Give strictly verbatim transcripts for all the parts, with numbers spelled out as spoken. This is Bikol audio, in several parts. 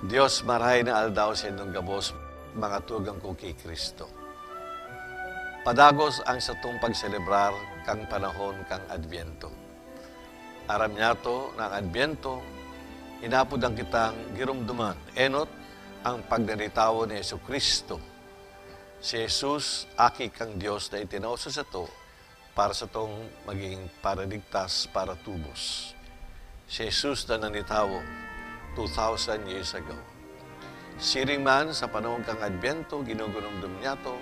Dios, marahay na aldaw sa indong gabos, mga tugang ko ki Cristo. Padagos ang satong pagselebrar kan panahon kan Adbyento. Aram niyato na an Adbyento, inapod an kitang giromdoman, enot, ang pagdanitawo ni Jesu-Cristo. Si Jesus, Aki kan Dios na itinao sa sato, para satong magin paraligtas para tubos. Si Jesus na nanitawo two thousand years ago. Siring man, sa panahon kan Adbyento, ginugurumdom niyato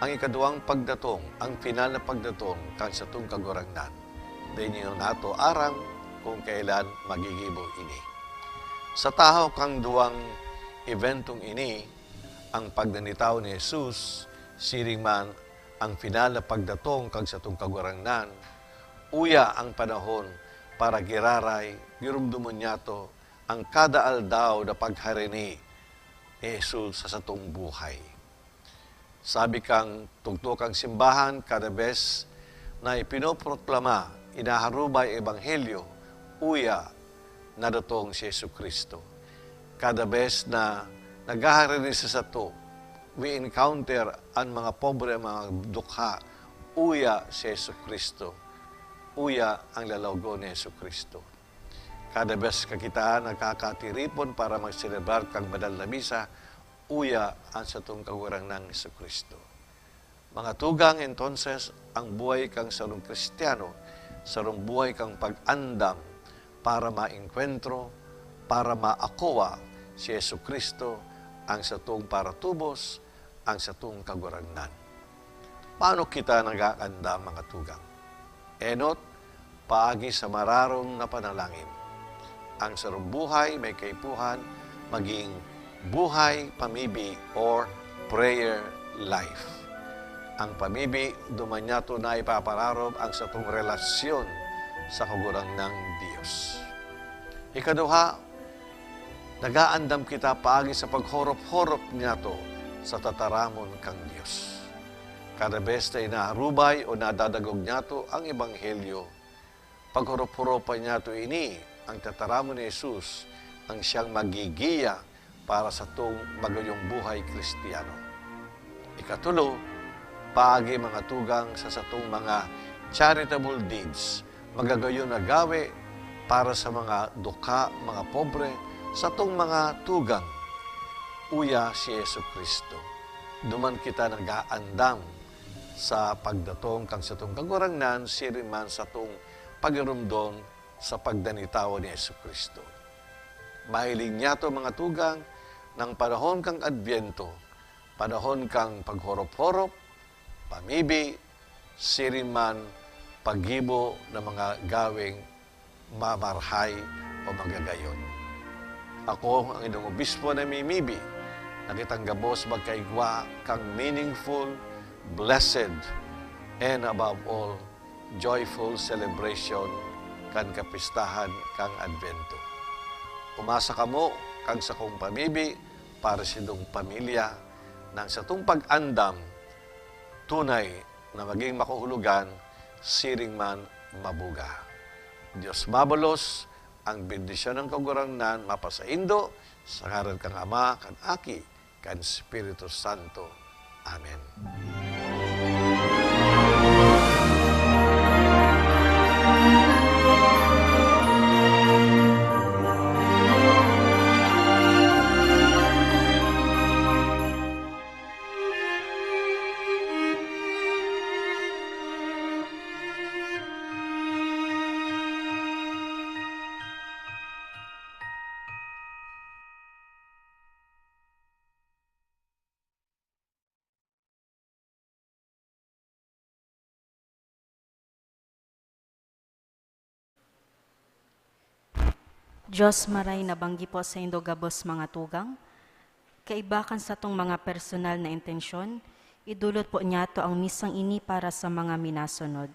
ang ikaduwang pagdatong, ang final na pagdatong kan satong Kagurangnan. Dai niyo nato aram kung kailan magigibo ini. Sa tahaw kan duwang eventong ini, ang pagdanitawo ni Jesus, siring man ang final na pagdatong kan satong Kagurangnan, uya ang panahon para giraray giromdomon niyato ang kada aldaw na pagharini ni Jesus sa satong buhay. Sabi kan tugto kan simbahan, kada bes na ipinoproklama, inaharubay ang ebanghelyo, uya, nadatong si Jesu-Cristo. Kada bes na naghaharini sa sato, we encounter an mga pobre, an mga dukha, uya si Jesu-Cristo, uya ang lalawgon ni Jesu-Cristo. Kada bes ka kita nakakatiripon para magselebrar kan banal na misa, uya an satong Kagurangnan Jesu-Cristo. Mga tugang, entonces, ang buhay kan sarong Kristiyano, sarong buhay kan pag-andam para maengkwentro, para maakowa si Jesu-Cristo, ang satong paratubos, ang satong Kagurangnan. Paano kita nag-aandam, mga tugang? Enot, paagi sa mararom na panalangin. Ang sarong buhay may kaipuhan maging buhay pamibi or prayer life. Ang pamibi, duman niyato na ipapararom ang satong relasyon sa Kagurangnan Dios. Ikaduha, nagaandam kita paagi sa paghorop-horop niyato sa tataramon kan Dios. Kada bes na inaarubay o nadadangog niyato ang ebanghelyo, paghorop-horopan niyato ini, ang tataramon ni Jesus, ang siyang magigiya para satong magayong buhay Kristiyano. Ikatulo, paagi, mga tugang, sa satong mga charitable deeds, magagayon na gawe para sa mga dukha, mga pobre, satong mga tugang, uya si Jesu-Cristo. Duman kita nag-aandam sa pagdatong kan satong Kagurangnan, siring man satong pagiromdom sa pagdanitawo ni Jesu-Cristo. Mahiling niyato, mga tugang, na an panahon kan Adbyento, panahon kan paghorop-horop, pamibi, siring man paggibo na mga gaweng mamarhay o magagayon. Ako, ang inyong obispo na mimibi, na kitang gabos magkaigwa kan meaningful, blessed, and above all, joyful celebration kan kapistahan kan Adbyento. Umasa kamo kan sakong pamibi para sa indong pamilya, na an satong pag-andam tunay na magin makahulogan, siring man mabuga. Dios mabalos, ang bendisyon kan Kagurangnan mapasaindo, sa ngaran kan Ama, kan Aki, kan Espiritu Santo. Amen. Dios maray na banggi po saindo gabos, mga tugang. Kaiba kan satong mga personal na intensyon, idolot po niyato ang misang ini para sa mga minasunod.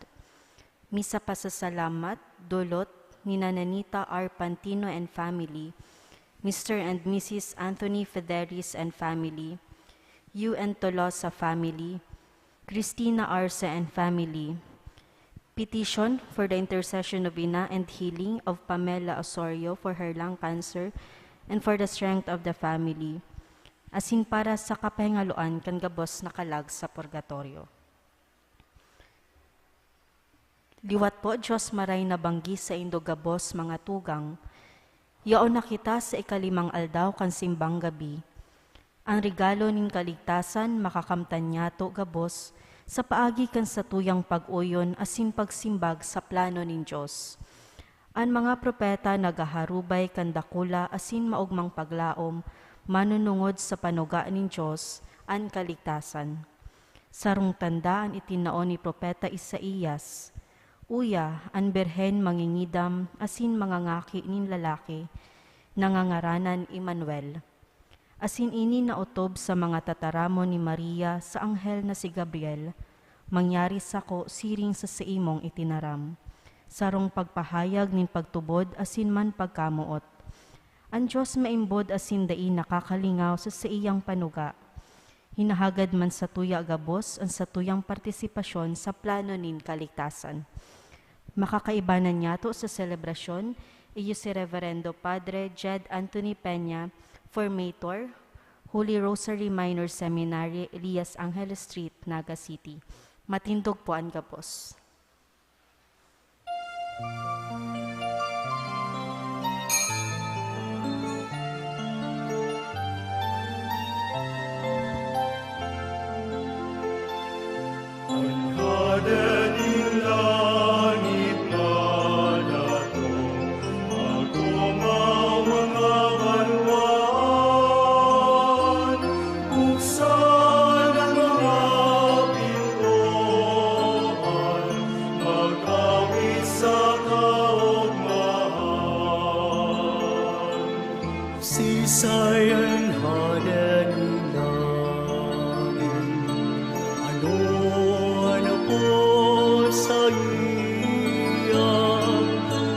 Misa pasasalamat, dolot ni Nananita R Pantino and family, Mister and Missus Anthony Federis and family, U N Tolosa family, Christina Arce and family. Petition for the intercession of Ina and healing of Pamela Osorio for her lung cancer and for the strength of the family, asin para sa kapahingaloan kan gabos na kalag sa purgatorio. Liwat po, Dios maray na banggi saindo gabos mga tugang, yaon na kita sa ikalimang aldaw kan simbang gabi. An regalo nin kaligtasan makakamtan niyato gabos sa paagi kan satuyang pag-oyon asin pagsimbag sa plano nin Dios. An mga propeta naghaharubay kan dakula asin maogmang paglaom manunungod sa panuga nin Dios, an kaligtasan. Sarong tanda an itinao ni Propeta Isaias, "Uya, an birhen mangingidam asin mangangaki nin lalaki, na ngangaranan Emmanuel." Asin ini naotob sa mga tataramon ni Maria sa anghel na si Gabriel, "Mangyari sako siring sa saimong itinaram." Sarong pagpahayag nin pagtubod asin man pagkamoot. An Dios maimbod asin dai nakakalingaw sa saiyang panuga. Hinahagad man satuya gabos an satuyang partisipasyon sa plano nin kaligtasan. Makakaibanan niyato sa selebrasyon, iyo si Reverendo Padre Jed Anthony Peña, Formator, Holy Rosary Minor Seminary, Elias Angeles Street, Naga City. Matindog po an gabos. An Hade nin langit madato, magkomaw mga banwaan, buksan ang mga pintoan, mag-awit sa kaogmahan. Siisay an Hade nin langit? Ano an apoy saiya?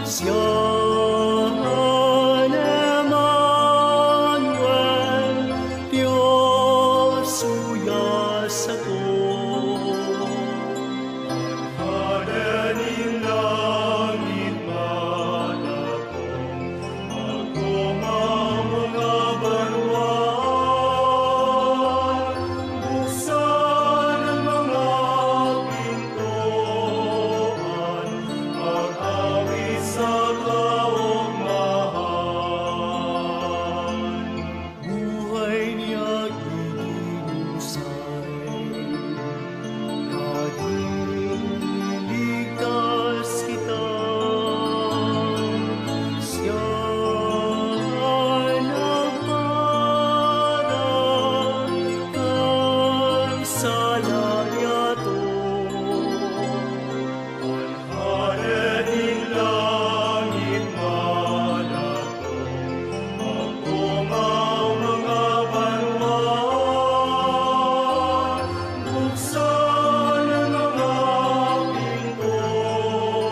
Siya an Emmanuel, Dios suya sato. An Hade nin langit madato, magkomaw mga banwaan, buksan an mga pintoan, mag-awit sa kaogmahan. Buhay niya iginusay, nagin ligtas kita. Siya nagparan kan sala niyato. An Hade nin langit madato, magkomaw mga banwaan, buksan an mga pintoan,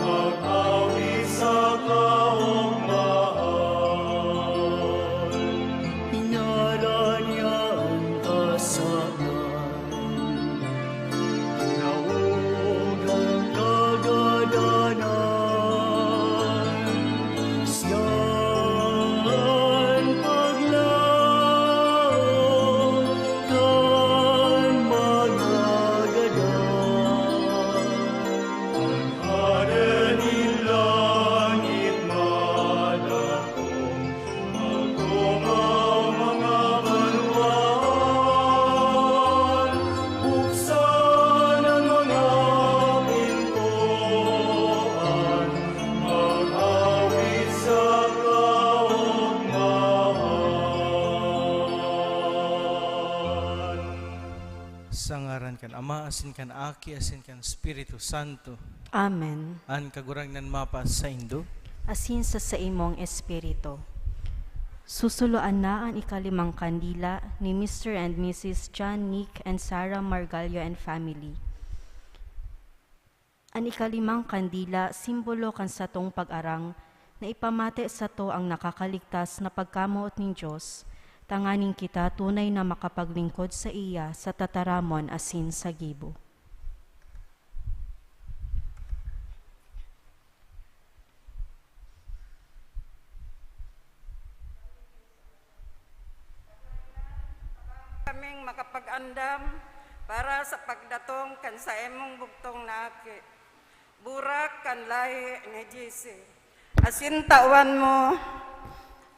mag-awit sa kaogmahan. Pinaran niya an kasalan, tinaog an kagadanan. Siya an paglaom kan mga gadan. An Hade nin langit madato, magkomaw mga banwaan, buksan an mga pintoan, mag-awit sa kaogmahan. Sa ngaran kan Ama, asin kan Aki, asin kan Espiritu Santo. Amen. An Kagurangnan mapasaindo. Asin sa saimong espiritu. Susuloan na an ikalimang kandila ni Mister and Missus John, Nick, and Sarah Margallo and family. An ikalimang kandila, simbolo kan satong pag-arang na ipamate sato ang nakakaligtas na pagkamoot nin Dios, tanganing kita tunay na makapaglingkod saiya sa tataramon asin sa gibo. Kaming makapag-andam para sa pagdatong kan saimong bugtong na Aki, burak kan lahi ni Jesse. Asin tawan mo,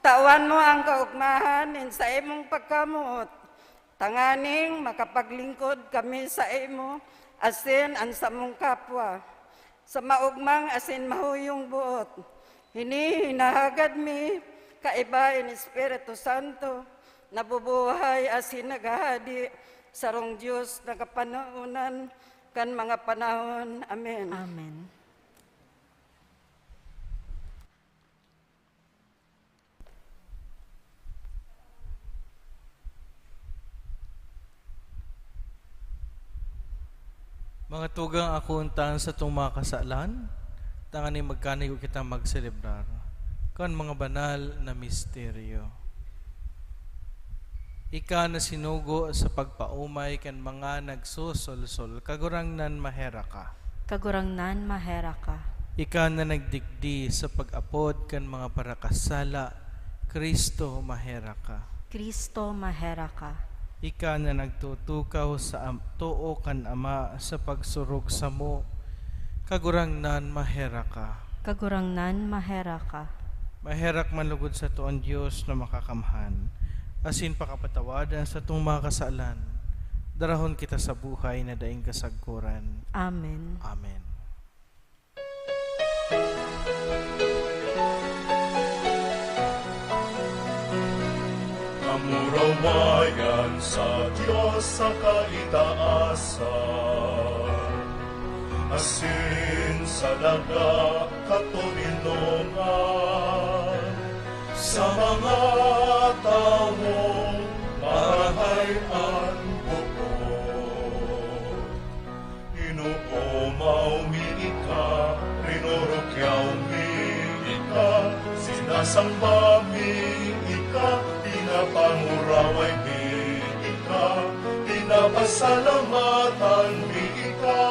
tawan mo ang kaogmahan nin saimong pagkamoot, tanganing makapaglingkod kami saimo asin an samong kapwa, sa maogmang asin mahuyong boot. Hini hinahagad mi kaiba nin Espiritu Santo, nabubuhay asin naghahade, sarong Dios na kapanahonan kan mga panahon. Amen. Amen. Mga tugang, akoon ta an satong mga kasalan, tanganing magkanigo kita magselebrar kan mga banal na misteryo. Ika na sinugo sa pagpaomay kan mga nagsosolsol, Kagurangnan, maherak ka. Kagurangnan, maherak ka. Ika na nagdigdi sa pag-apod kan mga parakasala, Cristo, maherak ka. Cristo, maherak ka. Ika na nagtutukaw sa am-, too kan Ama sa pagsurog samo, Kagurangnan, maherak ka. Kagurangnan, maherak ka. Maherak man lugod sato an Dios na Makakamhan, asin pakapatawadan satong mga kasalan, darahon kita sa buhay na daing kasagkoran. Amen. Amen. Kamurawayan sa Dios sa kaitaasan, asin sa daga katoninongan, sa mga tawong marahay an boot. Inoomaw mi ika, rinurukyaw mi ika, sinasamba mi ika, pinapanguraway mi ika, pinapasalamatan mi ika.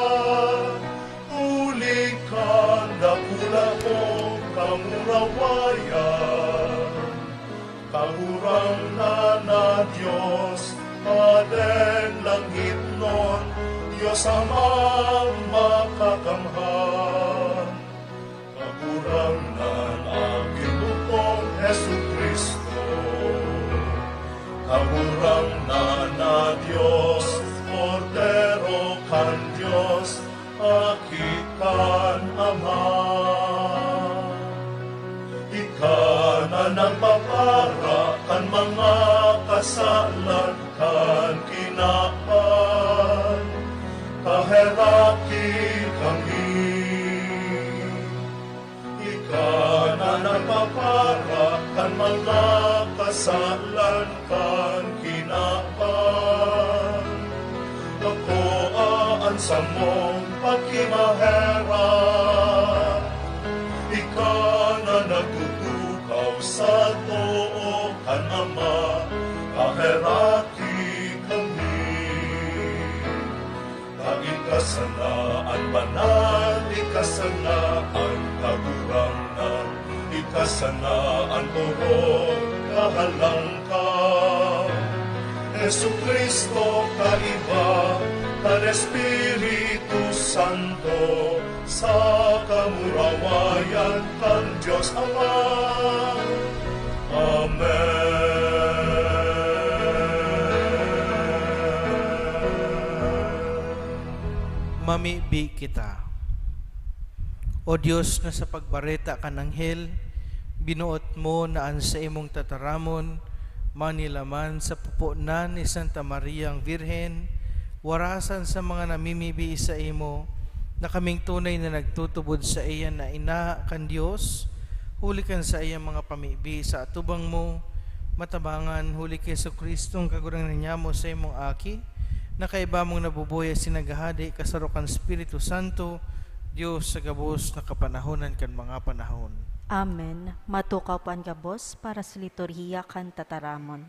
Huli kan dakula mong kamurawayan, Kagurangnan na Dios, Padeng langitnon, Dios Amang Makakamhan, Kagurangnan, Aki mong Jesu-Cristo, Kagurangnan na Dios, Kordero kan Dios, Aki kan Ama. Ika na nagpapara kan mga kasalan kan kinaban, kaheraki kami. Ika na nagpapara kan mga kasalan kan kinaban. Akoa an samong pakimaherak. Ika na nagtutukaw sa too kan Ama, kaheraki kami. Ta ika sana an banal, ika sana an Kagurangnan, ika sana an orog kahalangkaw. Jesu-Cristo, kaiba kan Espiritu Santo, sa kamurawayan kan Dios Ama. Amen. Mamibi kita. O Dios, na sa pagbareta kan anghel, binoot mo na an saimong tataramon manilaman sa pupo na ni Santa Mariang Birhen, warasan sa mga namimibi saimo, na kaming tunay na nagtutubod saiya na ina kan Dios, huli kan saiyang mga pamibi sa atubang mo, matabangan huli ki Jesu-Cristong Kagurangnan nyamo, saimong Aki, na kaiba mong nabubuhay asin naghahade kasaro kan Espiritu Santo, Dios sa gabos na kapanahonan kan mga panahon. Amen. Matukaw po an gabos para sa liturhiya kan tataramon.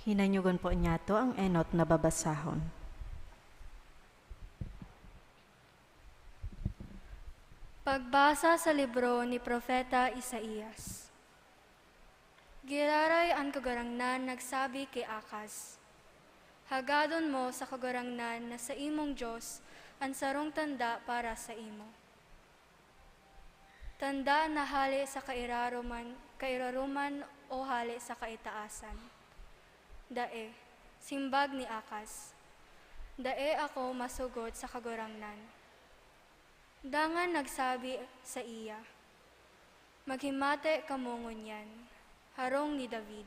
Hinanyogon po niyato ang enot na babasahon. Pagbasa sa libro ni Propeta Isaias. Giraray an Kagurangnan nagsabi ki Akaz, "Hagadon mo sa Kagurangnan na saimong Dios an sarong tanda para saimo. Tanda na hale sa kairaroman, kairaroman o hale sa kaitaasan." "Dae," simbag ni Akaz, "dae ako masugot sa Kagurangnan." Dangan nagsabi saiya, "Maghimate kamo ngunyan, harong ni David.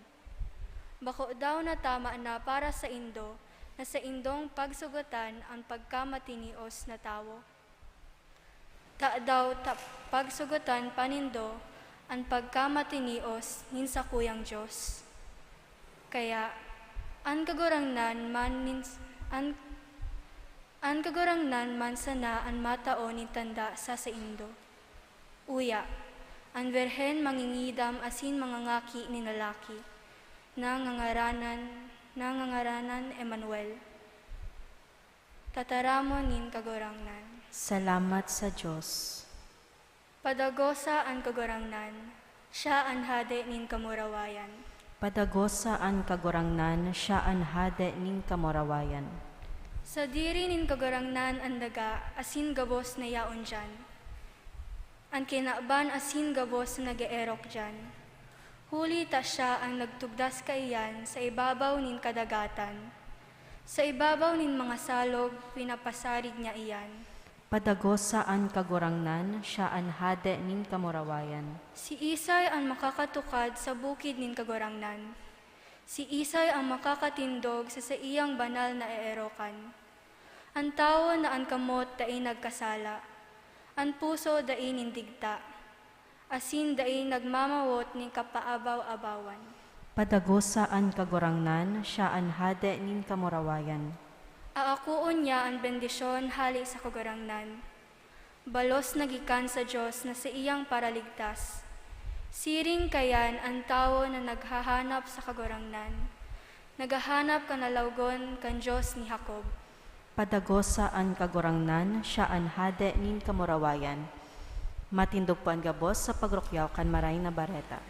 Bako daw na tama na para saindo na saindong pagsugotan an pagkamatinios na tawo? Tadaw ta pagsugotan pa nindo an pagkamatinios nin sakuyang Dios? Kaya, an Kagurangnan man nin, an, an Kagurangnan man sana an matao nin tanda sa saindo. Uya, an birhen mangingidam asin mangangaki nin lalaki, na ngangaranan, na ngangaranan Emmanuel." Tataramon nin Kagurangnan. Salamat sa Dios. Padagosa an Kagurangnan, siya an Hade nin kamurawayan. Padagosa an Kagurangnan, siya an Hade nin kamurawayan. Sadiri nin Kagurangnan an daga asin gabos na yaon diyan. An kinaban asin gabos na nag-eerok diyan. Huli ta siya an nagtugdas kaiyan sa ibabaw nin kadagatan. Sa ibabaw nin mga salog, pinapasarig niya iyan. Padagosa an Kagurangnan, siya an Hade nin kamurawayan. Siisay an makakatukad sa bukid nin Kagurangnan? Siisay an makakatindog sa saiyang banal na eerokan? An tawo na an kamot dai nagkasala, an puso dai nin digta, asin dai nagmamawot nin kapaabaw-abawan. Padagosa an Kagurangnan, siya an Hade nin kamurawayan. Aakoon niya an bendisyon hale sa Kagurangnan, balos na gikan sa Dios na saiyang Paraligtas. Siring kaiyan an tawo na naghahanap sa Kagurangnan, naghahanap kan lalawogon kan Dios ni Jacob. Padagosa an Kagurangnan, siya an Hade nin kamurawayan. Matindog po an gabos sa pagrukyaw kan Maray na Bareta.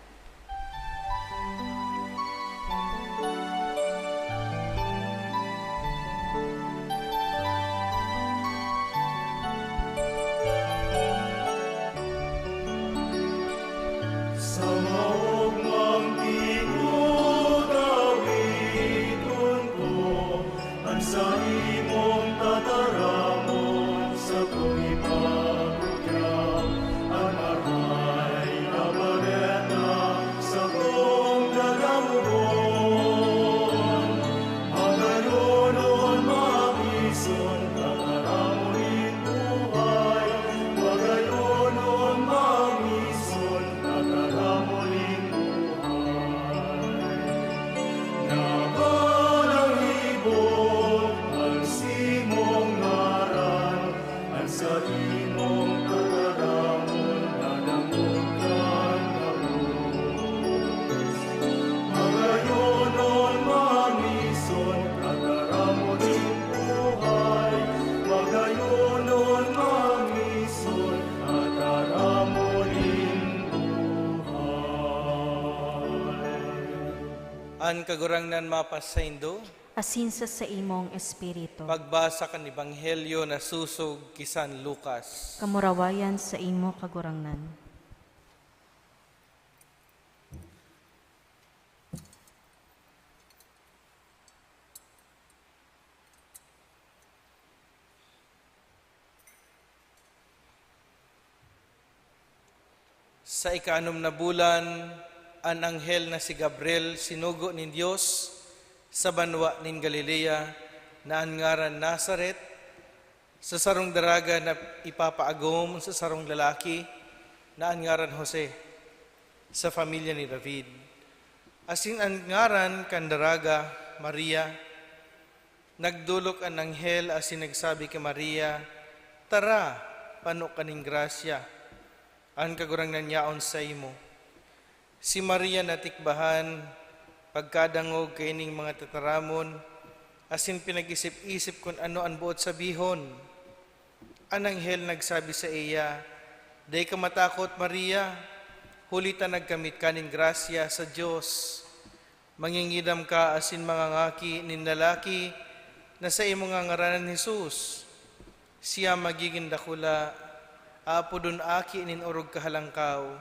Sa maogmang tinuod awiton ko, an saimong tataramon sakong ipagkuyog, an Maray na Bareta sakong dadamogon. Magayonon mamisun, tataramon nin buhay. Magayonon mamisun, tataramon nin buhay. Nakalangibot an simong ngaran, an saimong tataramon nadangog kan gabos. Magayonon mamisun, tataramon nin buhay. Magayonon mamisun, tataramon nin buhay. An Kagurangnan mapasaindo. Asin sa saimong espiritu. Pagbasa kan Ebanghelyo na sosog ki San Lucas. Kamurawayan saimo, Kagurangnan. Sa ikaanom na bulan, an anghel na si Gabriel sinugo nin Dios sa banwa nin Galilea na an ngaran Nazaret, sa sarong daraga na ipapaagom sa sarong lalaki na an ngaran Jose, sa pamilya ni David. Asin an ngaran kan daraga, Maria. Nagdolok an anghel asin nagsabi ki Maria, "Tara, pano ka nin grasya, an Kagurangnan yaon saimo." Si Maria natikbahan pagkadangog kaining mga tataramon, asin pinag-isip-isip kun ano an boot sabihon. An anghel nagsabi saiya, Dai ka matakot, Maria, huli ta nagkamit ka nin grasya sa Dios. Mangingidam ka asin mangangaki nin lalaki na saimo ngangaranan Jesus. Siya magigin dakula, aapodon Aki nin Orog Kahalangkaw.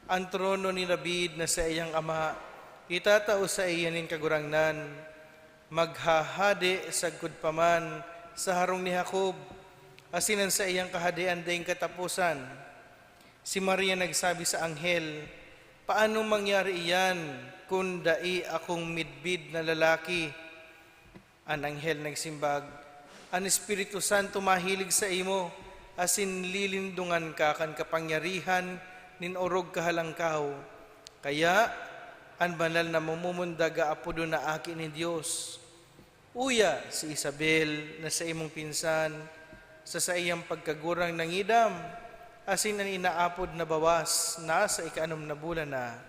An trono ni David na saiyang ama itatao saiya nin Kagurangnan. Maghahade sagkod pa man sa harong ni Jacob, asin an saiyang kahadean daing kataposan. Si Maria nagsabi sa anghel, "Paano mangyari iyan kun dai akong midbid na lalaki?" An anghel nagsimbag, "An Espiritu Santo mahilig saimo, asin lilindongan ka kan kapangyarihan nin Orog Kahalangkaw. Kaya, an banal na mamumundag aapodon na Aki nin Dios." Uya, si Isabel, na saimong pinsan, sa saiyang pagkagurang nangidam, asin an inaapod na bawas nasa ikaanom na bulan na.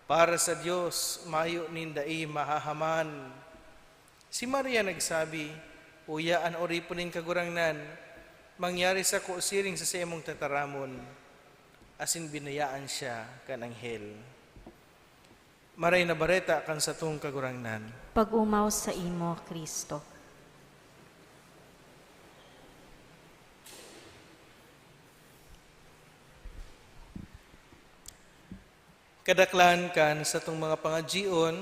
Para sa Dios, mayo nin dai mahahaman. Si Maria nagsabi, "Uya an oripon nin Kagurangnan, mangyari sako siring sa saimong tataramon." Asin binayaan siya kan anghel. Maray na Bareta kan satong Kagurangnan. Pag-omaw saimo, Cristo. Kadaklan kan satong mga pangadyion,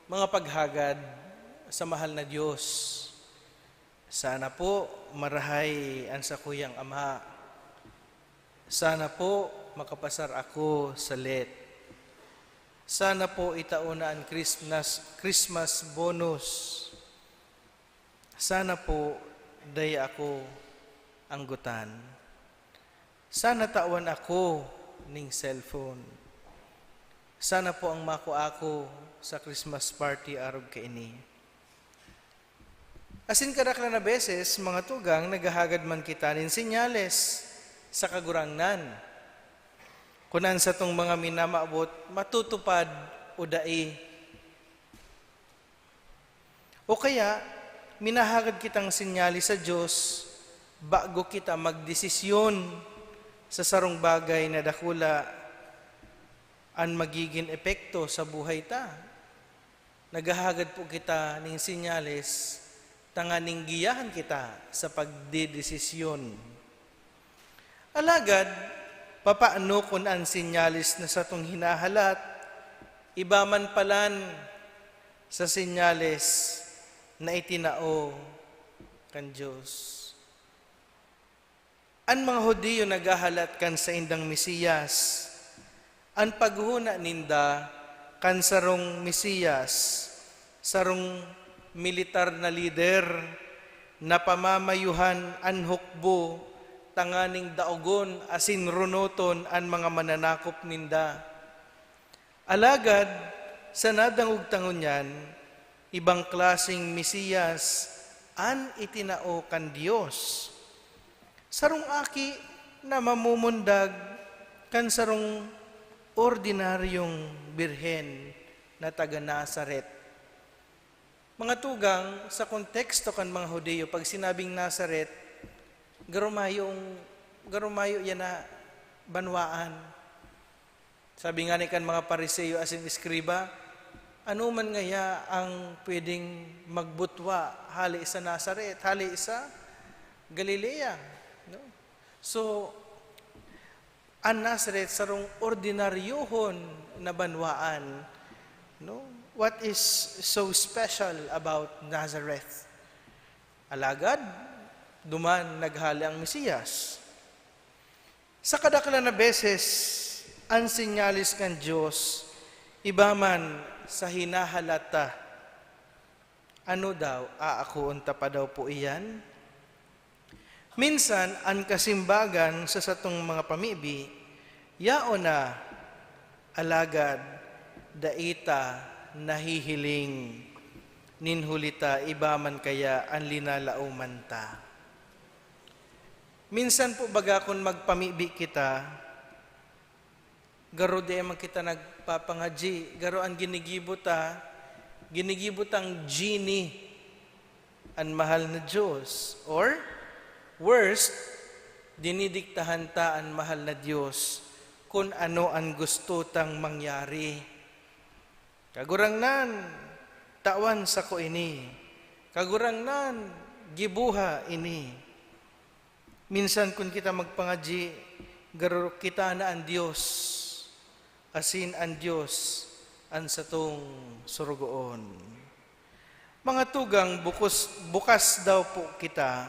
mga paghagad sa mahal na Dios. Sana po marahay an sakuyang ama. Sana po makapasar ako sa let. Sana po itao na an Christmas, Christmas bonus. Sana po dai ako anggotan. Sana tawan ako ning cellphone. Sana po ang makua ako sa Christmas party arog kaini. Asin kadaklan na beses, mga tugang, naghahagad man kita nin senyales sa Kagurangnan, kun an satong mga minamabot matutupad o dai. O kaya, minahagad kitang senyales sa Dios bago kita magdesisyon sa sarong bagay na dakula an magigin epekto sa buhay ta. Naghahagad po kita nin senyales tanganing giyahan kita sa pagdedesisyon. Alagad, papaano kun an senyales na satong hinahalat iba man palan sa senyales na itinao kan Dios? An mga Judio naghahalat kan saindang Mesiyas. An paghona ninda kan sarong Mesiyas, sarong militar na lider na pamamayuhan an hukbo tanganing daogon asin runoton an mga mananakop ninda. Alagad, sa nadangog ta ngunyan, ibang klaseng Mesiyas an itinao kan Dios. Sarong aki na mamumundag kan sarong ordinaryong birhen na taga Nazaret. Mga tugang, sa konteksto kan mga Judio, pag sinabing Nazaret, garo mayong, garo mayo yan na banwaan. Sabi ngani kan mga Pariseo asin eskriba, "Ano man ngaya ang pwedeng magbutwa hale sa Nazaret, hale sa Galilea?" No? So, an Nazaret, sarong ordinaryohon na banwaan, no? What is so special about Nazareth? Alagad, duman naghale ang Mesiyas. Sa kadaklan na beses, an senyales kan Dios iba man sa hinahalat ta. Ano daw, aakoon ta pa daw po iyan? Minsan, an kasimbagan sa satong mga pamibi, yaon na, alagad dai ta nahihiling, nin huli ta iba man kaya an linalaoman ta. Minsan po baga kun magpamibi kita, garo di man kita nagpapangadyi, garo an ginigibo ta, ginigibo tang genie an mahal na Diyos. Or, worst, Dinidiktahan ta an mahal na Dios kun ano an gusto tang mangyari. "Kagurangnan, tawan sako ini. Kagurangnan, giboha ini." Minsan kun kita magpangadyi, garo kita na an Dios, asin an Dios an satong sorogoon. Mga tugang, bukos, bukas daw po kita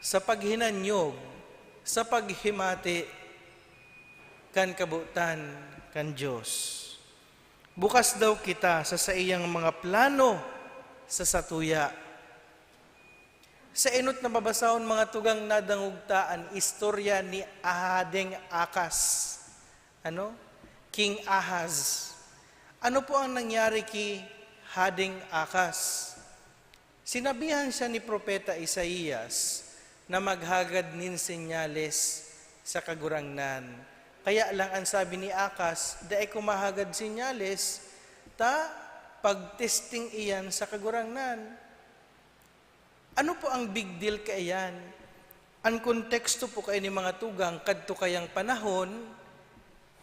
sa paghinanyog, sa paghimati kan kabotan kan Dios. Bukas daw kita sa saiyang mga plano sa satuya. Sa enot na babasahon, mga tugang, nadangog ta an istorya ni Hadeng Akas. Ano? King Ahaz. Ano po ang nangyari ki Hadeng Akas? Sinabihan siya ni Propeta Isaias na maghagad nin senyales sa Kagurangnan. Kaya lang, ang sabi ni Akas, "Dai ko mahagad senyales, ta pagtesting iyan sa Kagurangnan." Ano po ang big deal kaiyan? An konteksto po kaini, mga tugang, kadto kayang panahon,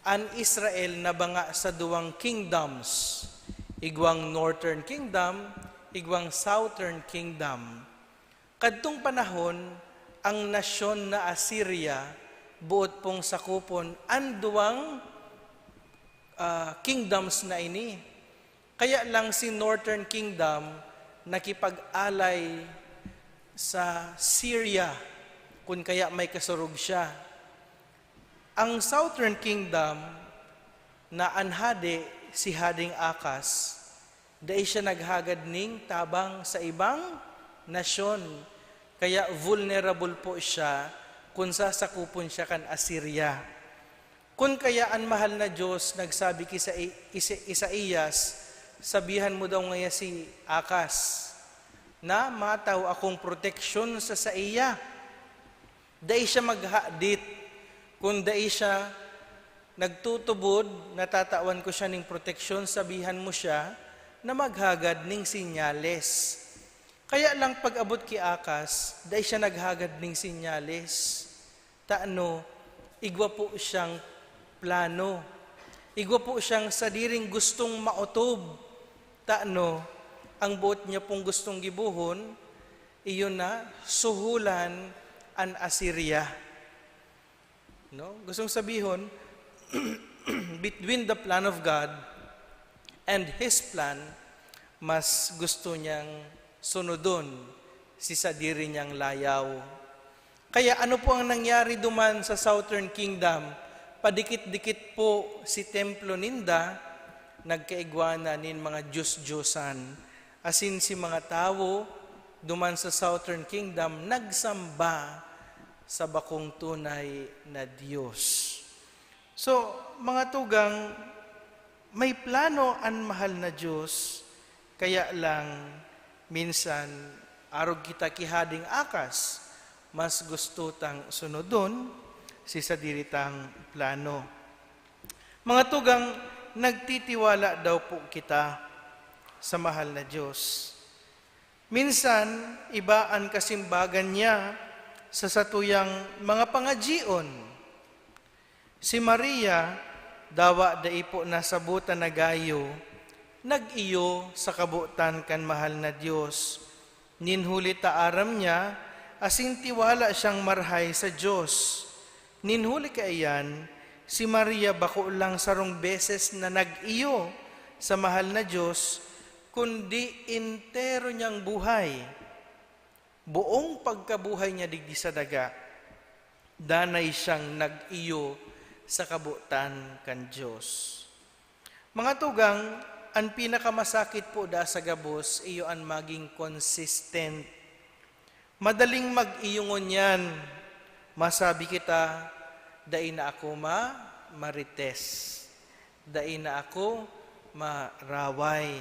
an Israel nabanga sa duwang kingdoms, igwang Northern Kingdom, igwang Southern Kingdom. Kadtong panahon, ang nasyon na Assyria, boot pong sakupon an duwang, ah, kingdoms na ini. Kaya lang si Northern Kingdom nakipag-alay sa Syria, kun kaya may kasurog siya. Ang Southern Kingdom na an hade, si Hadeng Akas, dai siya naghagad ning tabang sa ibang nasyon, kaya vulnerable po siya kun sasakupon siya kan Assyria. Kun kaya an mahal na Dios nagsabi ki Isa-, Isa-, Isaias, "Sabihan mo daw ngaya si Akas na matao akong proteksyon sa saiya." Dai siya maghadit. Kun dai siya nagtutubod na tatawan ko siya ning proteksyon, sabihan mo siya na maghagad ning senyales. Kaya lang, pag-abot ki Akas, dai siya naghagad ning senyales. Tano, igwa po siyang plano. Igwa po siyang sadiring gustong maotob. Tano, ang boot niya pong gustong gibohon, iyo na, suhulan an Assyria. No? Gustong sabihon, between the plan of God and His plan, mas gusto niyang sunodon si sadiri niyang layaw. Kaya ano po ang nangyari duman sa Southern Kingdom? Padikit-dikit po si templo ninda, nagkaigwa na nin mga diyos-diyosan, asin si mga tawo duman sa Southern Kingdom nagsamba sa bakong tunay na Dios. So, mga tugang, may plano an mahal na Dios, kaya lang minsan arog kita ki Hadeng Akas, mas gusto tang sunodon si sadiri tang plano. Mga tugang, nagtitiwala daw po kita sa mahal na Dios. Minsan, iba an kasimbagan niya sa satuyang mga pangadyion. Si Maria, dawa dai po nasabotan na gayo, nag-iyo sa kabotan kan mahal na Dios. Nin huli ta aram niya, asin tiwala siyang marhay sa Dios. Nin huli kaiyan, si Maria bako lang sarong beses na nag-iyo sa mahal na Dios, kundi entero niyang buhay. Buong pagkabuhay niya digdi sa daga, danay siyang nag-iyo sa kabotan kan Dios. Mga tugang, an pinakamasakit po da sa gabos, iyo an maging consistent. Madaling mag-iyo ngunyan. Masabi kita, "Dai na ako ma-, marites. Dai na ako maraway.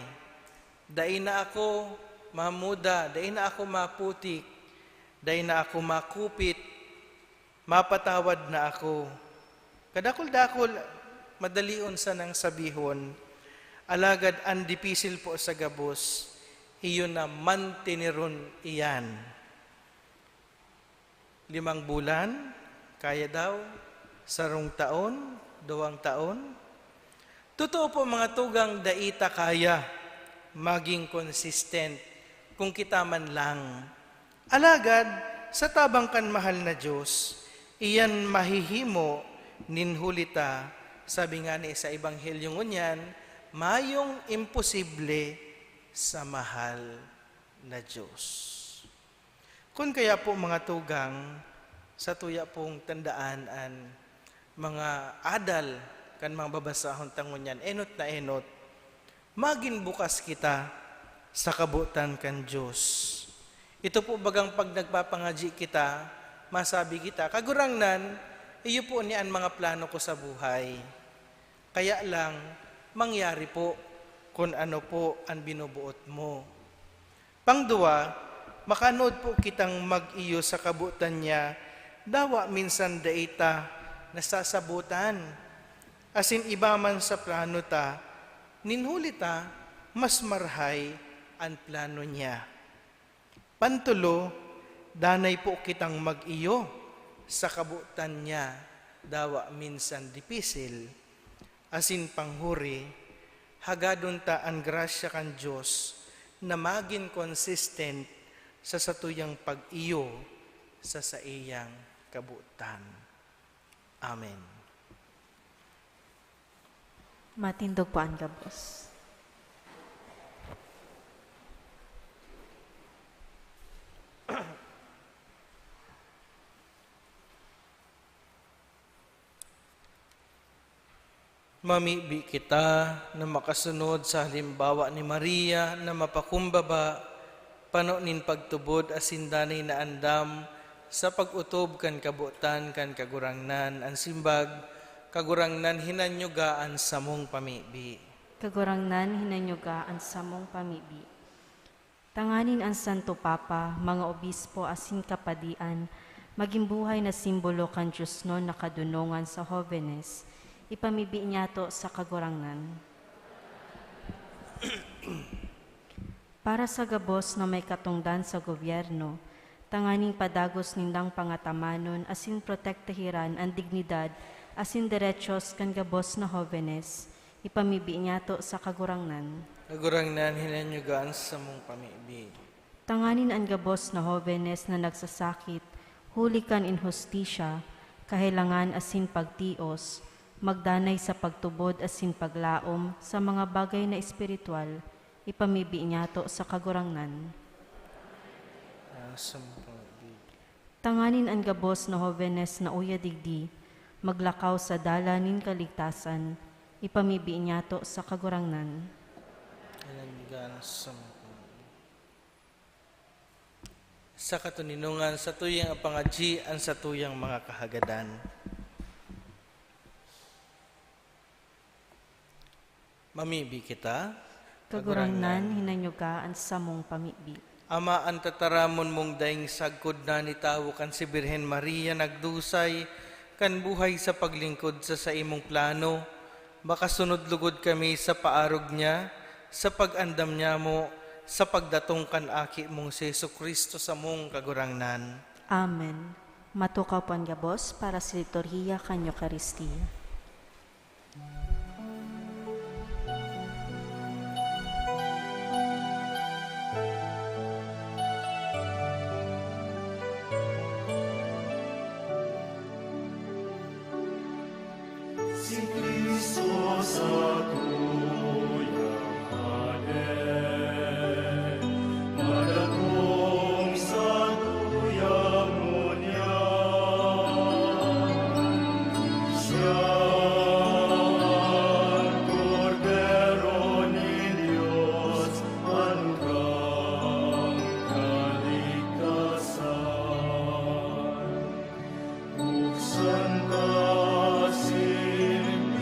Dai na ako mamuda. Dai na ako maputik. Dai na ako makupit. Mapatawad na ako." Kadakul-dakul, madalion sanang sabihon, alagad an dipisil po sa gabos, iyo na manteneron iyan. Limang bulan, Kaya daw, sarong taon, duwang taon? Totoo po, mga tugang, dai ta kaya magin consistent kung kita man lang. Alagad, sa tabang kan mahal na Dios, iyan mahihimo nin huli ta, sabi ngani sa Ebanghelyo ngunyan, mayong imposible sa mahal na Dios. Kun kaya po, mga tugang, satuya pong tandaan an mga adal kan mga babasahon ta ngunyan, enot na enot, magin bukas kita sa kabotan kan Dios. Ito po bagang pag nagpapangadyi kita, masabi kita, "Kagurangnan, iyo po ni an mga plano ko sa buhay. Kaya lang, mangyari po kun ano po an binubuot mo." Pangduwa, makanood po kitang mag-iyo sa kabotan niya, dawa minsan dai ta nasasabotan, asin iba man sa plano ta, nin huli ta, mas marahay an plano niya. Pantolo, danay po kitang mag-iyo sa kabotan niya, dawa minsan dipisil. Asin panghuri, hagadon ta an grasya kan Dios na magin consistent sa satuyang pag-iyo sa saiyang kabotan. Amen. Matindog po an gabos. Mamibi kita na makasunod sa halimbawa ni Maria na mapakumbaba, pano nin pagtubod asin danay na andam sa pag-otob kan kabotan kan Kagurangnan. An simbag, Kagurangnan, hinanyuga an samong pamibi. Kagurangnan, hinanyuga an samong pamibi. Tanganing an Santo Papa, mga obispo asin kapadian, magin buhay na simbolo kan diosnon na kadonongan sa hovenes, ipamibi niyato sa Kagurangnan. Para sa gabos na may katongdan sa gobyerno, tanganing padagos nindang pangatamanon asin protektahiran an dignidad asin derechos kan gabos na hovenes, ipamibi niyato sa Kagurangnan. Kagurangnan, hinanyuga an samong pamibi. Tanganing an gabos na hovenes na nagsasakit huli kan inhustisya, kahelangan asin pagtios, magdanay sa pagtubod asin paglaom sa mga bagay na espiritual, ipamibi niyato sa Kagurangnan. An samong pamibi. Tanganing an gabos na hovenes na uya digdi, maglakaw sa dalan nin kaligtasan, ipamibi niyato sa Kagurangnan. Hinanyuga an samong pamibi. Sa katoninongan, satuyang ipangadyi an satuyang mga kahagadan. Mamibi kita. Kagurangnan, hinanyuga an samong pamibi. Ama, an tataramon mong daing sagkod na nitawo kan si Birhen Maria nagdusay kan buhay sa paglingkod sa saimong plano, makasunod lugod kami sa paarog niya, sa pag-andam niya mo, sa pagdatong kan Aki mong si Jesu-Cristo, samong Kagurangnan. Amen. Matukaw po an gabos para sa liturhiya kan Eukaristia. Si Cristo sa tuyang hade, madatong sa tuyang ngunyan. Siya an Kordero nin Dios, an kangkaligtasan. Buksan ta sin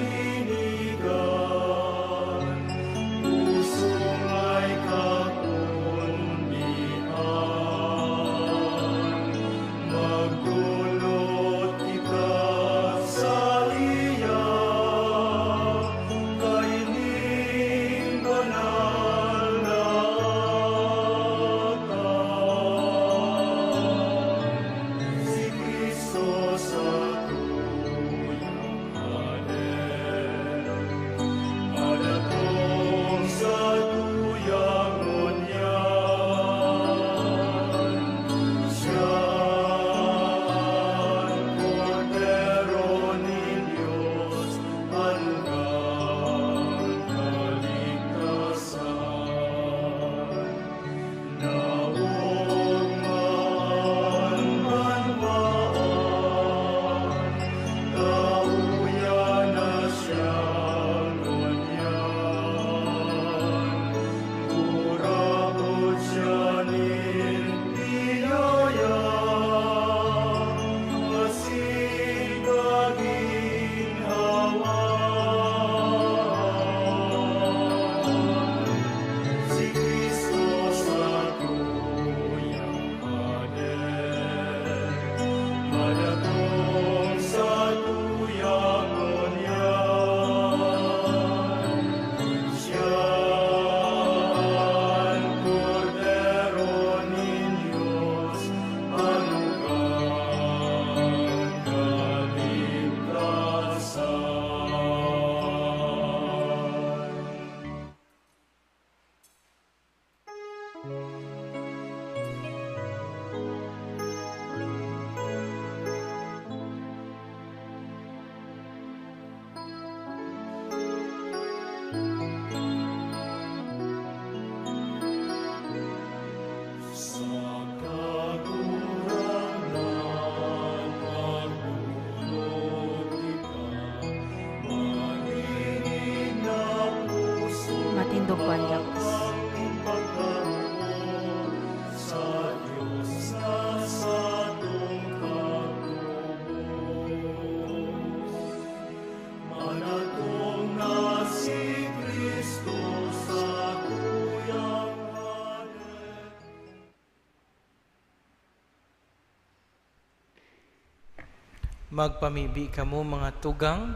Magpamibi kamo, mga tugang,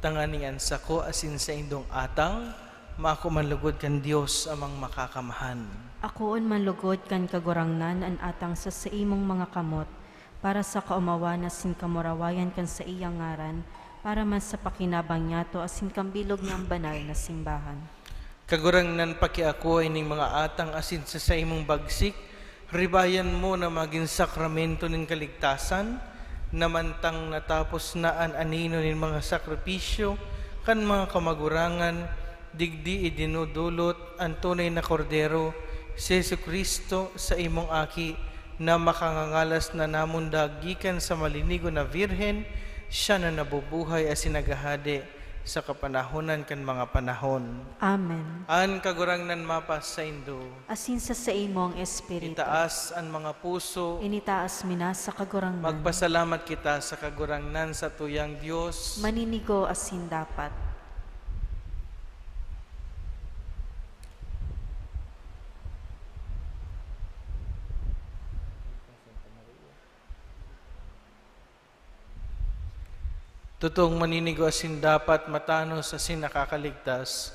tanganing an sako asin saindong atang maako man lugod kan Dios Amang Makakamhan. Akoon man lugod kan Kagurangnan an atang sa saimong mga kamot, para sa kaomawan asin kamurawayan kan saiyang ngaran, para man sa pakinabang niyato asin kan bilog niyang banal na simbahan. Kagurangnan, pakiakoa ining mga atang asin sa saimong bagsik, ribayan mo na magin sakramento nin kaligtasan, na mantang natapos na an anino nin mga sakripisyo kan mga kamagurangan, digdi idinudulot an tunay na Kordero, si Jesu-Cristo, saimong Aki, na makangangalas na namundag gikan sa malinigo na Birhen, siya na nabubuhay asin naghahade sa kapanahonan kan mga panahon. Amen. An Kagurangnan mapasaindo. Asin sa saimong espiritu. Itaas an mga puso. Initaas mi na sa Kagurangnan. Magpasalamat kita sa Kagurangnan, satuyang Dios. Maninigo asin dapat. Totoong maninigo asin dapat, matanos asin nakakaligtas,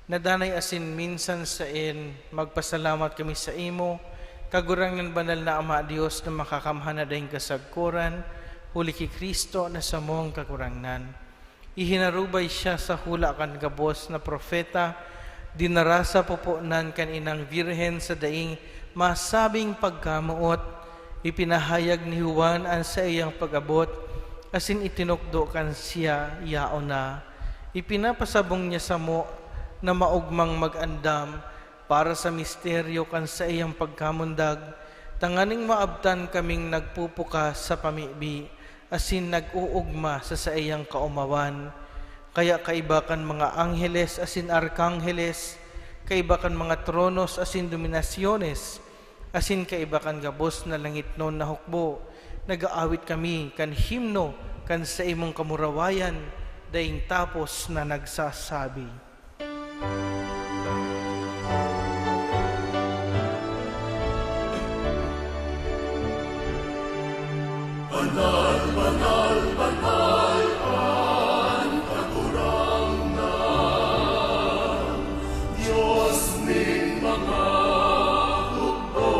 na danay asin minsan saen, magpasalamat kami saimo, Kagurangnan, banal na Ama, Dios na makakamhan na daing kasagkoran, huli ki Cristo na samong Kagurangnan. Ihinarubay siya sa hula kan gabos na propeta, dinara sa puponan kan inang Birhen sa daing masabing pagkamoot. Ipinahayag ni Juan an saiyang pag-abot, asin itinukdo kan siya yaon na. Ipinapasabong niya samo na maogmang mag-andam para sa misteryo kan saiyang pagkamundag, tanganing maabtan kaming nagpupukas sa pamibi asin nag-oogma sa saiyang kaomawan. Kaya kaiba kan mga angheles asin arkangheles, kaiba kan mga tronos asin dominasyones, asin kaiba kan gabos na langitnon na hukbo, nag-aawit kami kan himno kan saimong kamurawayan daing tapos na nagsasabi: Banal, banal, banal an Kagurangnan, Dios nin mga hukbo.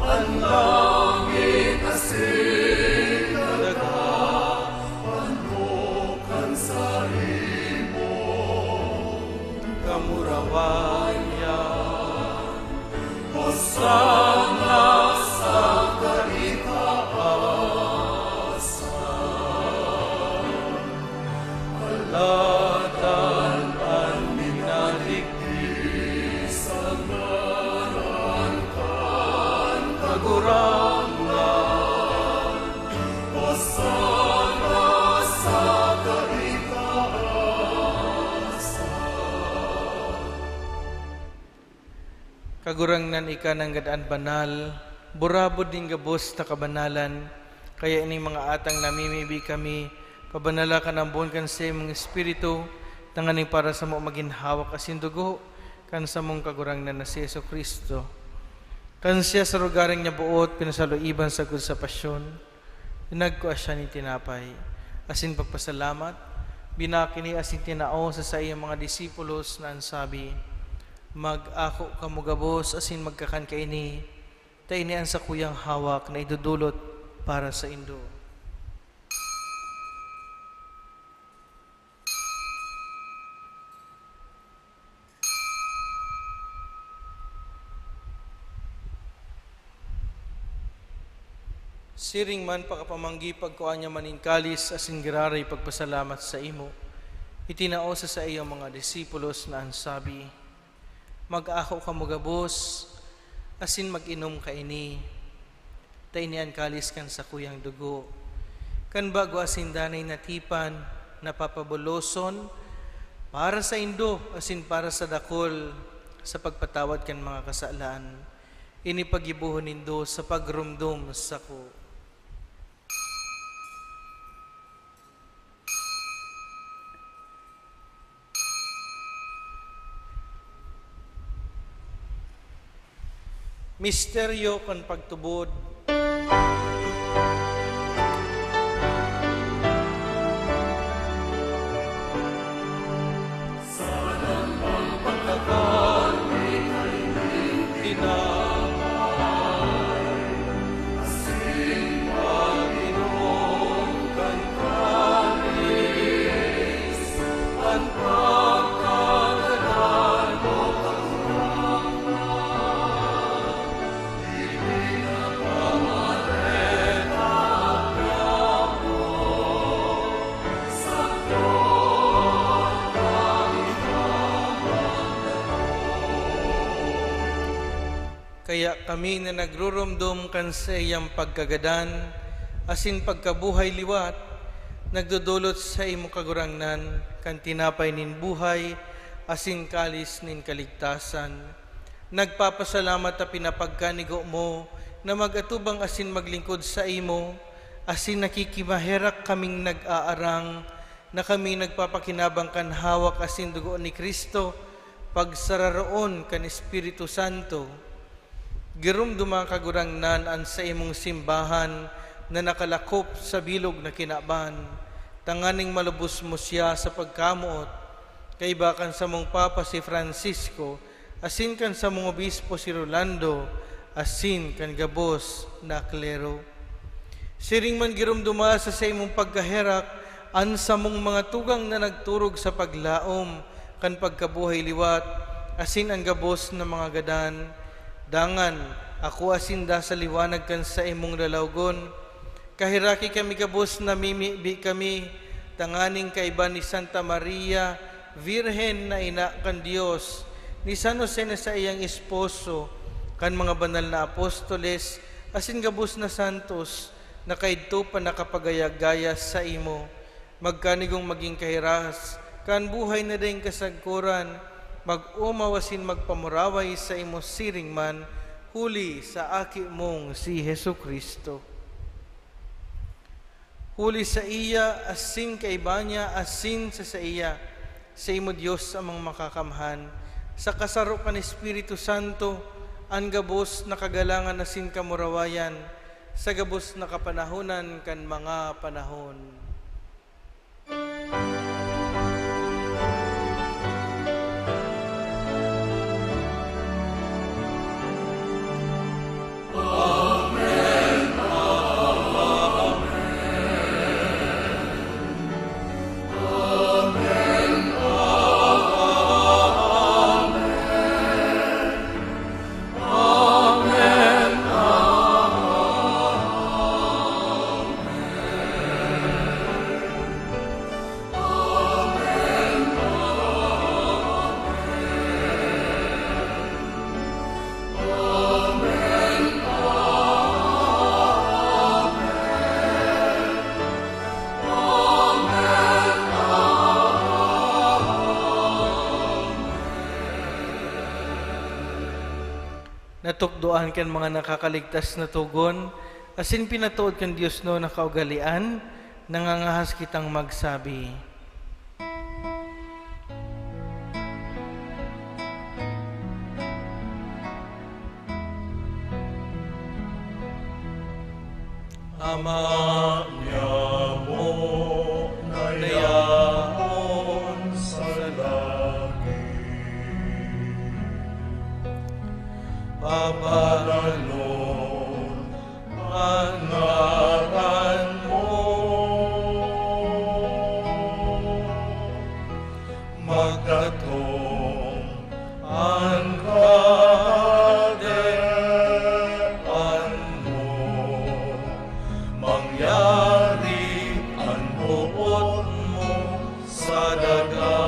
An langit asin daga pano kan saimong kamurawayan. Hosana sa kaitaasan. Alatan an minadigdi sa ngaran kan Kagurangnan. Hosana sa kaitaasan. Kagurangnan, ika nanggad an banal, burabod nin gabos na kabanalan, kaya ining mga atang namimibi kami, pabanala kan ambon kan saimong Espiritu, tanganing para samo magin hawak asin dugo kan samong Kagurangnan na si Jesu-Cristo. Kan siya sa rogaring niya boot pinasaluiban sagkod sa pasyon, nagkua siya nin tinapay, asin pagpasalamat, binaki niya asin tinao sa saiyang mga disipulos na an sabi, "Mag-ako kamo gabos asin magkakan kaini, ta ini an sakuyang hawak na idodolot para saindo." Siring man pakapamanggi, pagkua niya man nin kalis asin giraray pagpasalamat saimo, itinao sa saiyang mga disipulos na an sabi, "Mag-ako kamo gabos, asin mag-inom kaini, ta ini an kalis kan sakuyang dugo, kan bago asin danay na tipan, na papabuloson para saindo asin para sa dakul sa pagpatawad kan mga kasalan. Ini paggibohon nindo sa pagromdom sako." Misteryo kan pagtubod. Kaya kami na nagruromdom kan saiyang pagkagadan asin pagkabuhay liwat, nagdodolot saimo, Kagurangnan, kan tinapay nin buhay asin kalis nin kaligtasan. Nagpapasalamat ta pinapagkanigo mo na mag-atubang asin maglingkod saimo, asin nakikimaherak kaming nag-aarang na kami nagpapakinabang kan hawak asin dugo ni Cristo, pagsararoon kan Espiritu Santo. Giromdoma, Kagurangnan, an saimong simbahan na nakalakop sa bilog na kinaban, tanganing malubos mo siya sa pagkamoot, kaiba kan samong Papa si Francisco, asin kan samong obispo si Rolando, asin kan gabos na klero. Siring man giromdoma sa saimong pagkaherak an samong mga tugang na nagturog sa paglaom kan pagkabuhay liwat, asin an gabos na mga gadan. Dangan, akoa sinda sa liwanag kan saimong lalawgon. Kaheraki kami gabos, namimibi kami, tanganing kaiba ni Santa Maria, Virgen na ina kan Dios, ni San Jose na saiyang esposo, kan mga banal na apostoles, asin gabos na santos, na kaidto pa nakapagayag-gaya saimo. Magkanigong magin kahiras, kan buhay na daing kasagkoran, mag-omaw asin magpamuraway saimo siring man, huli sa Aki mong si Jesu-Cristo. Huli saiya, asin kaiba niya, asin sa saiya, saimo Dios Amang Makakamhan, sa kasaro kan Espiritu Santo, an gabos na kagalangan asin kamurawayan, sa gabos na kapanahonan kan mga panahon. Natukdoan kan mga nakakaligtas na togon, asin pinatood kan diosnon na kaugalean, nangangahas kitang magsabi. Ama niamo na yaon sa langit, paparanon an ngaran mo, magdatong an kahadean mo, mangyari an boot mo sa daga,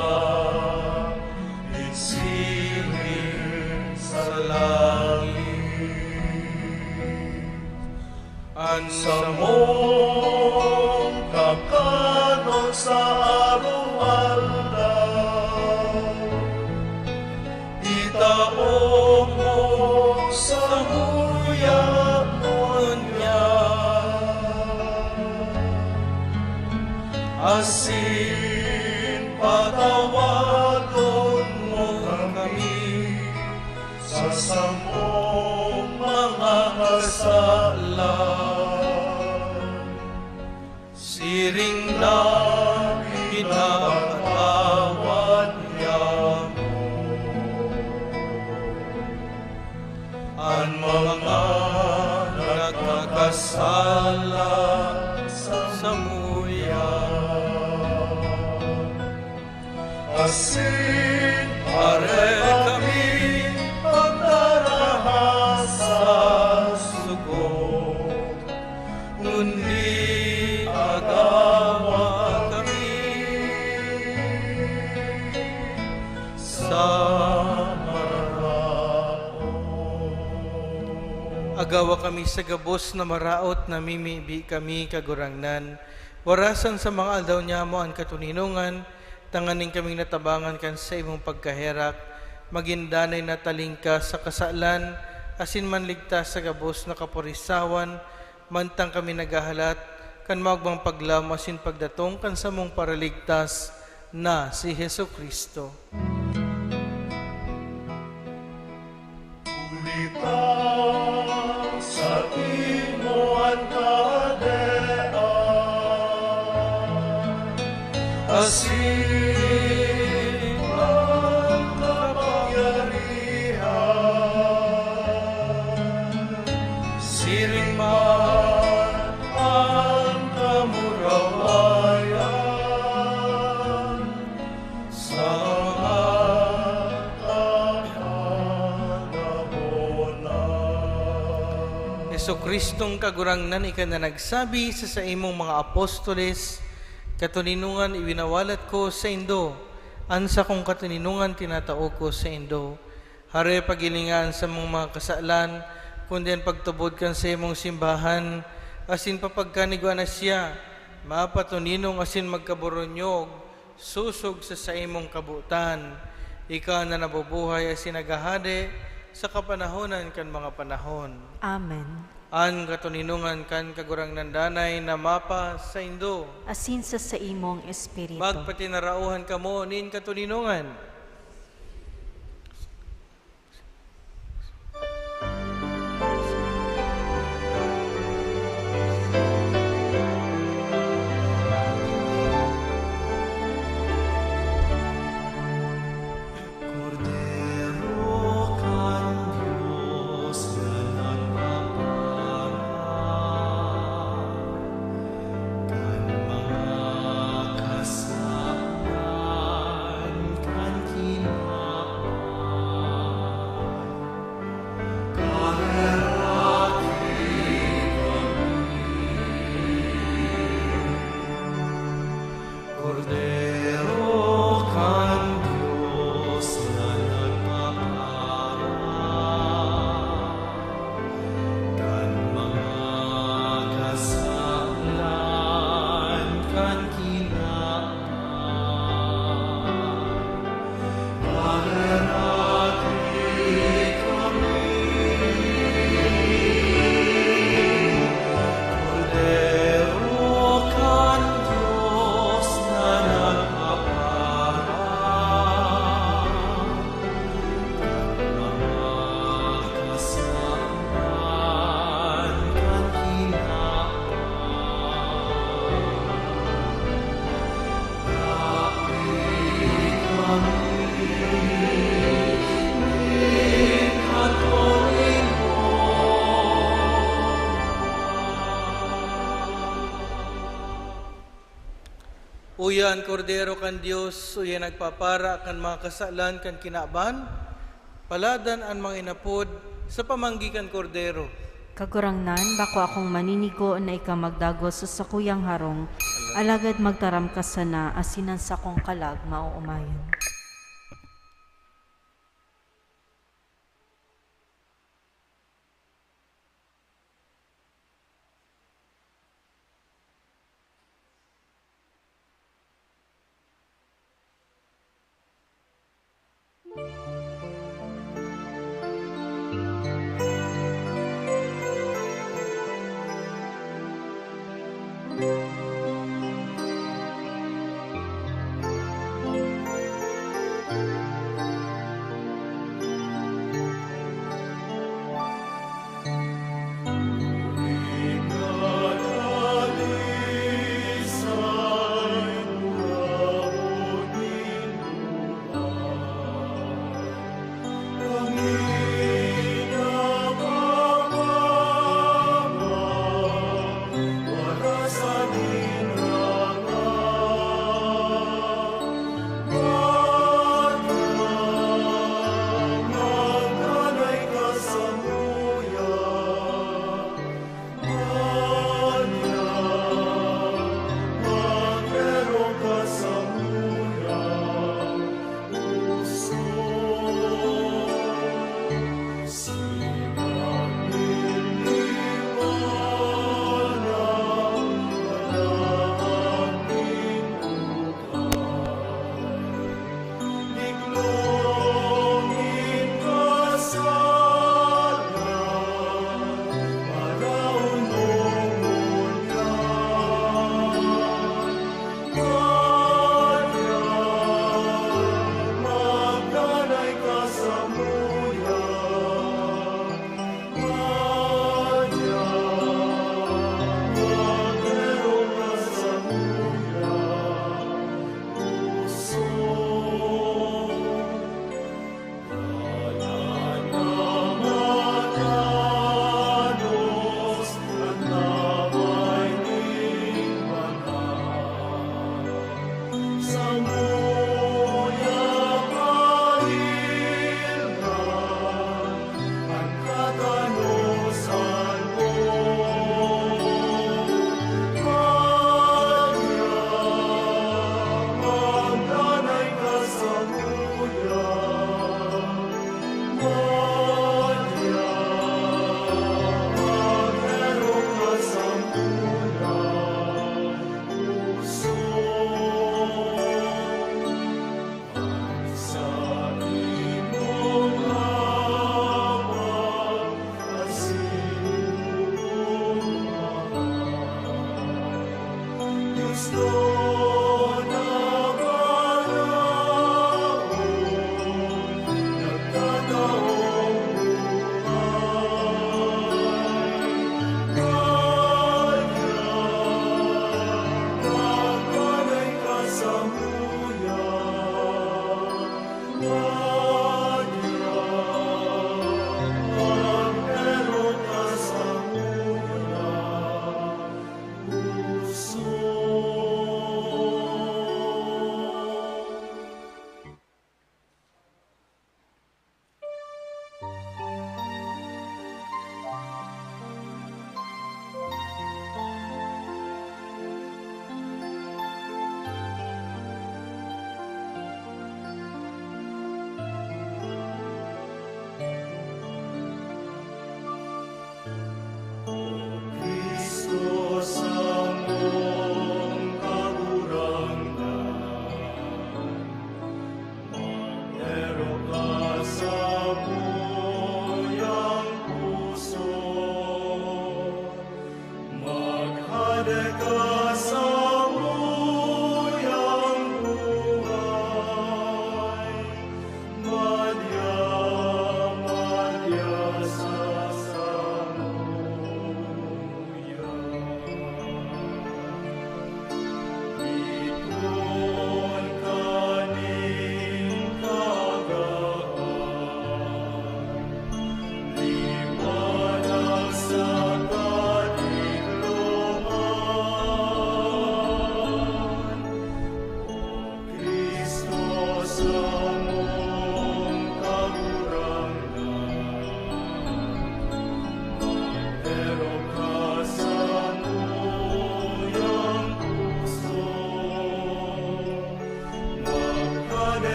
isiring sa langit. An samong kakanon sa araw-araw, itao mo samuya ngunyan, asin patawadon mo kami sa samong mga kasalan, siring na pinapatawad niamo an mga nagkakasala samuya. Asin pare kami pagdaraha sa sugod, kundi agawa kami sa maraot. Gawa kami sa gabos na maraot, namimibi kami, Kagurangnan. Warasan sa mga aldaw nyamo an katoninongan, tanganing kaming natabangan kan saimong pagkaherak, magin danay na talingkas sa kasalan, asin manligtas sa gabos na kapurisawan, mantang kami naghahalat kan maogbang paglaom asin pagdatong kan samong Paraligtas na si Jesu-Cristo. Huli ta saimo an kahadean, asin an kapangyarihan, siring man an kamurawayan sa mga kataponan. Jesu-Cristong Kagurangnan, ika na nagsabi sa saimong mga apostoles, "Katoninongan iwinawalat ko saindo, an sakong katoninongan tinatao ko saindo." Hare, paghilinga an samong mga kasalan, kundi an pagtubod kan saimong simbahan, asin papagkanigwa na siya, mapatoninong asin magkaboronyog, sosog sa saimong kabotan. Ika na nabubuhay asin naghahade sa kapanahonan kan mga panahon. Amen. An katoninongan kan Kagurangnan danay na mapasaindo. Asin sa saimong espiritu. Magpatinarauhan kamo nin katoninongan. Kordero kan Dios na nagpapara kan mga kasalan kan kinaban. Kordero kan Dios na nagpapara kan mga kasalan kan kinaban. Uya an Kordero kan Dios, uya nagpapara kan mga kasalan kan kinaban. Paladan an mga inapod sa pamanggi kan Kordero. Kagurangnan, bako akong maninigo na ika magdagos sa sakuyang harong, alagad magtaram ka sana asin an sakong kalag maoomayan.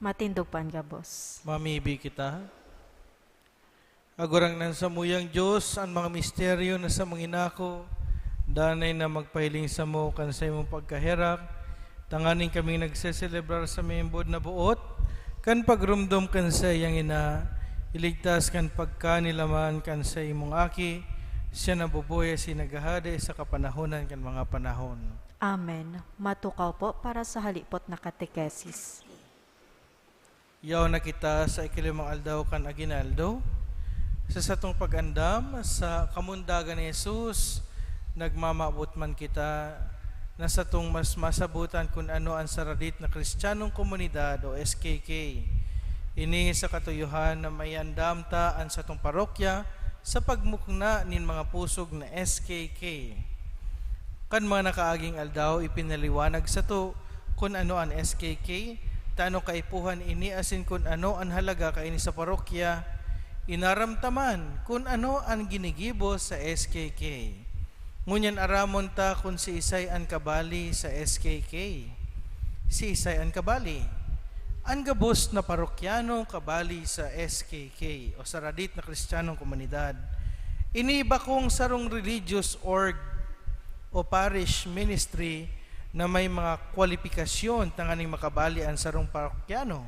Matindog pa an gabos. Mamibi kita. Kagurangnan samuyang Dios, an mga misteryo na samong inako, danay na magpahiling samo kan saimong pagkaherak, tanganing kaming nagseselebrar sa membod na boot kan pagromdom kan saiyang ina, iligtas kan pagkanilaman kan saimong Aki, siya nabubuhay asin naghahade sa kapanahonan kan mga panahon. Amen. Matukaw po para sa halipot na katekesis. Yaon na kita sa ikalimang aldaw kan Aguinaldo. Sa satong pag-andam sa kamundagan ni Jesus, nagmamabot man kita na satong mas masabotan kun ano an saradit na Kristiyanong Komunidad o S K K. Ini sa katuyohan na maiandam ta an satong parokya sa pagmukna nin mga pusog na S K K. Kan mga nakaaging aldaw, ipinaliwanag sato kun ano an S K K, ta ano kaipuhan ini asin kun ano an halaga kaini sa parokya. Inaram ta man kun ano an ginigibo sa S K K. Ngunyan aramon ta kun siisay an kabali sa S K K. Siisay an kabali? An gabos na parokyano kabali sa S K K o saradit na Kristiyanong Komunidad. Ini bakong sarong religious org o parish ministry na may mga kwalipikasyon tanganing makabali an sarong parokyano.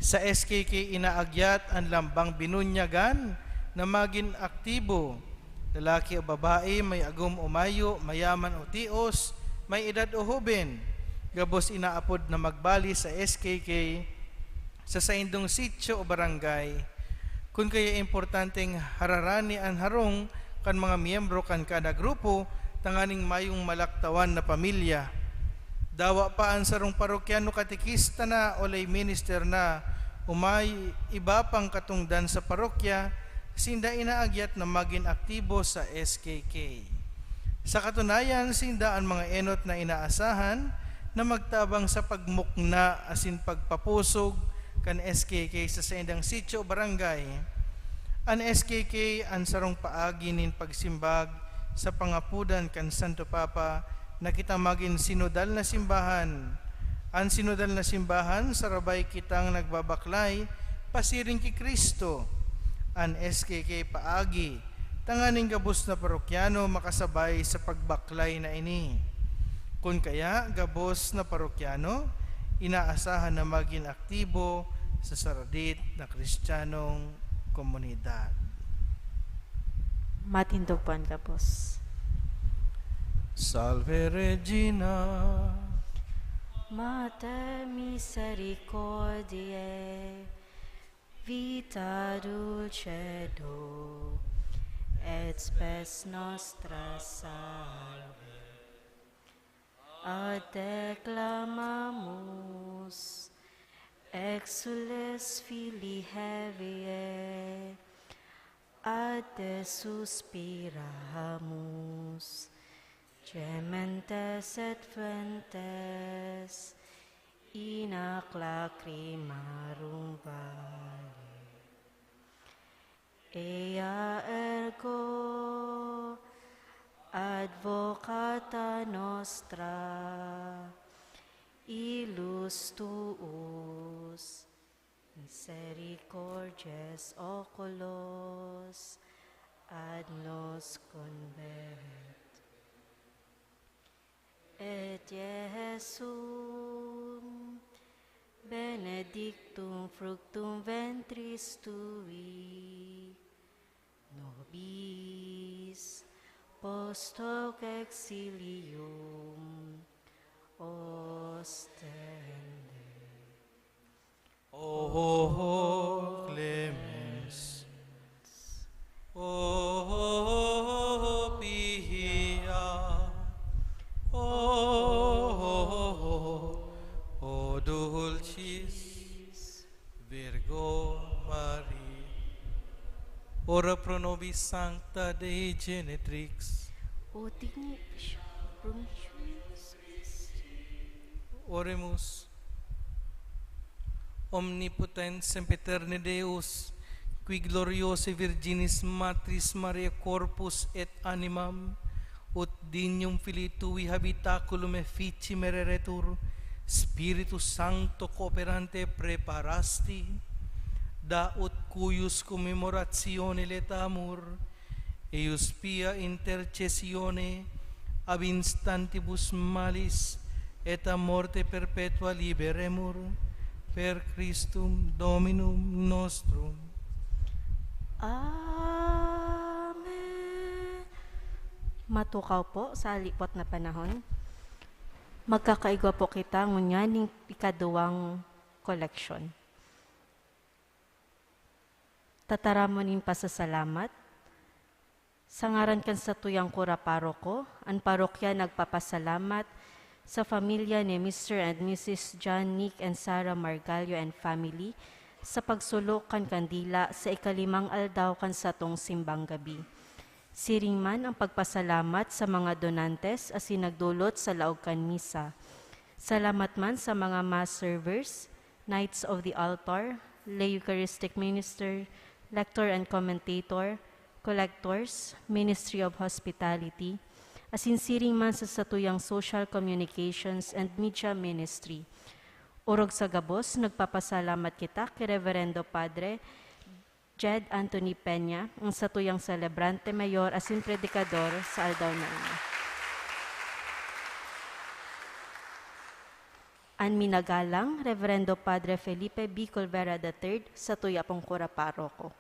Sa S K K, inaagyat an lambang binunyagan na magin aktibo, lalaki o babae, may agom o mayo, mayaman o tios, may edad o hoben. Gabos inaapod na magbali sa S K K sa saindong sityo o barangay. Kun kaya importanteng hararani an harong kan mga miyembro kan kada grupo tanganing mayong malaktawan na pamilya. Dawa pa an sarong parokyano, katekista na o lay minister na, o may iba pang katongdan sa parokya, sinda inaagyat na magin aktibo sa S K K. Sa katunayan, sinda an mga enot na inaasahan na magtabang sa pagmukna asin pagpapusog kan S K K sa saindang sityo o barangay. An S K K an sarong paagi nin pagsimbag sa pangapodan kan Santo Papa na kita magin sinodal na simbahan. An sinodal na simbahan, sarabay kitang nagbabaklay pasiring ki Cristo. An S K K paagi, tanganing gabos na parokyano makasabay sa pagbaklay na ini. Kun kaya, gabos na parokyano inaasahan na magin aktibo sa saradit na Kristiyanong komunidad. Matindog po an gabos. Salve Regina. Mater misericordiae, vita dulcedo, et spes nostra salve. Ad te clamamus, exsules Filii Hevae, ad te suspiramus, gementes et fuentes in ac lacrimarum valle. Ea ergo advocata nostra, ilus tuus, misericordiae oculos ad nos convert. Et Iesum benedictum fructum ventris tui, nobis post hoc exilium ostende. O clemens, o pia, o, o dulcis Virgo Maria. Ora pro nobis sancta Dei Genetrix. O digni promisio. Oremus. Omnipotens sempiterne Deus, qui gloriose Virginis Matris Maria corpus et animam, ut dignum Filii tui habitaculum efficiem ereretur, Spiritus Sancto cooperante preparasti, da ut cuius commemoratione laetamur, eius pia intercessione ab instantibus malis et a morte perpetua liberemur, per Christum Dominum nostrum. Amen. Matukaw po sa halipot na panahon. Magkakaigwa po kita ngunyan ning ikaduwang koleksyon. Tataramon nin pasasalamat. Sa ngaran kan satuyang kura paroko, an parokya nagpapasalamat sa pamilya ni Mister and Missus John, Nick, and Sarah Margallo and family sa pagsulok kan kandila sa ikalimang aldaw kan satong simbang gabi. Siring man ang pagpasalamat sa mga donantes asin nagdulot sa laog kan misa. Salamat man sa mga mass servers, Knights of the Altar, lay Eucharistic Minister, Lector and Commentator, Collectors, Ministry of Hospitality, asin siring man sa satuyang Social Communications and Media Ministry. Orog sa gabos, nagpapasalamat kita ki Reverendo Padre Jed Anthony Peña, ang satuyang selebrante mayor asin predikador sa aldaw na ini. An minagalang Reverendo Padre Felipe B. Colvera the third, satuya pong kura paroko.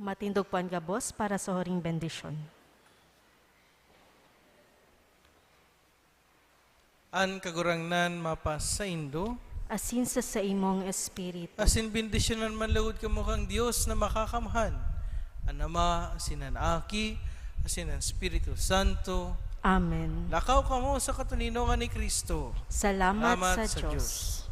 Matindog po an gabos para sa huring bendisyon. An Kagurangnan mapasaindo. Asin sa saimong espiritu. Asin bendisyonan man lugod kamo kan Dios na Makakamhan, an Ama, asin an Aki, asin an Espiritu Santo. Amen. Lakaw kamo sa katoninongan ni Cristo. Salamat, Salamat sa, sa Diyos. Diyos.